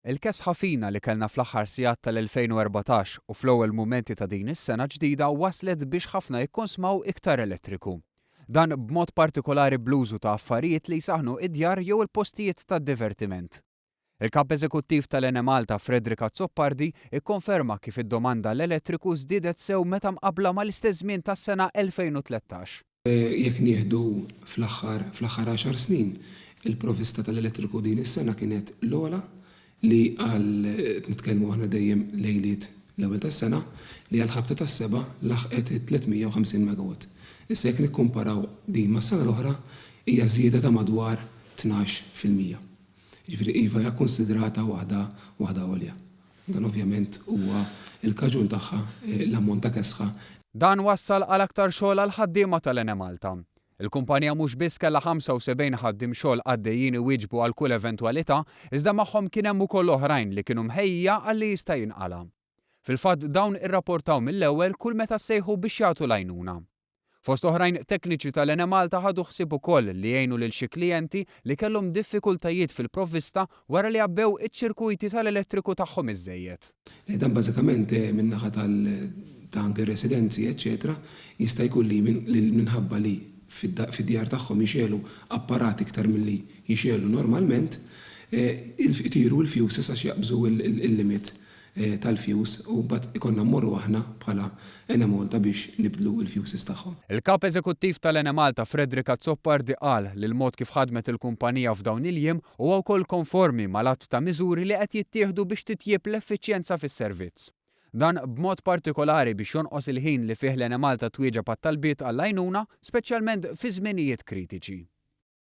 Il-kesħa fina li kellna fl-aħħar sigħat tal-2014 u fl-ewwel mumenti ta' din is-sena ġdida wasslet biex ħafna jikkonsmaw iktar elettriku. Dan b'mod partikolari bl-użu ta' affarijiet li jsaħħnu id-djar jew il-postijiet tad-divertiment. Il-Kap Eżekuttiv tal-Enemalta Frederick Azzopardi ikkonferma kif id-domanda għall-elettriku żdiedet sew meta mqabbla mal-istess żmien tas-sena 2013. Jekk nieħdu fl-aħħar fl-aħħar għaxar snin, il-provvista tal-elettriku din is-sena kienet l-ogħla li għal, qed nitkellmu aħna dejjem lejliet l-ewwel tas-sena, li għall-ħabta tas-sebgħa laħqet it-350 megawatt. Issa jekk nikkumparaw din mas-sena l-oħra hija żieda ta' madwar 12%. Jiġifieri iva hija kkunsidrata waħda waħda għolja. Dan ovvjament huwa l-kaġun tagħha l-ammont ta' kesħa. Dan wassal għal aktar xogħol għall-ħaddiema tal-Enemalta. Il-kumpanija mhux biss kellha 75 ħaddiem xogħol għaddejjin iwieġbu għal kull eventwalità, iżda magħhom kien hemm ukoll oħrajn li kienu mħejjija għal li jista' jinqala'. Fil-fatt dawn irrapportaw mill-ewwel kull meta ssejħu biex jagħtu l-għajnuna. Fost oħrajn, tekniċi tal-Enemalta ħadu ħsieb ukoll li jgħinu lil xi klijenti li kellhom diffikultajiet fil-provvista wara li għabbew iċ-ċirkuwiti tal-elettriku tagħhom iżżejjed. Dan bażikament min-naħa tal ta' anke residenzi eċċetera jista' jkun li li minħabba li fid-djar tagħhom jixegħlu apparat iktar milli jixegħlu normalment, itiru l-fuses għax jaqbżu l-limit tal-fuse u mbagħad ikollna mmorru aħna bħala Enemalta biex nibdlu l-fuses tagħhom. Il-Kap Eżekuttiv tal-Enemalta Frederick Azzopardi qal li l-mod kif ħadmet il-kumpanija f'dawn il-jiem huwa wkoll konformi mal-għadd ta' miżuri li qed jittieħdu biex titjieb l-effiċjenza fis-servizz. Dan b'mod partikolari biex jonqos il-ħin li fih l-Enemalta twieġeb għat-talbiet għall-għajnuna, speċjalment fi żminijiet kritiċi.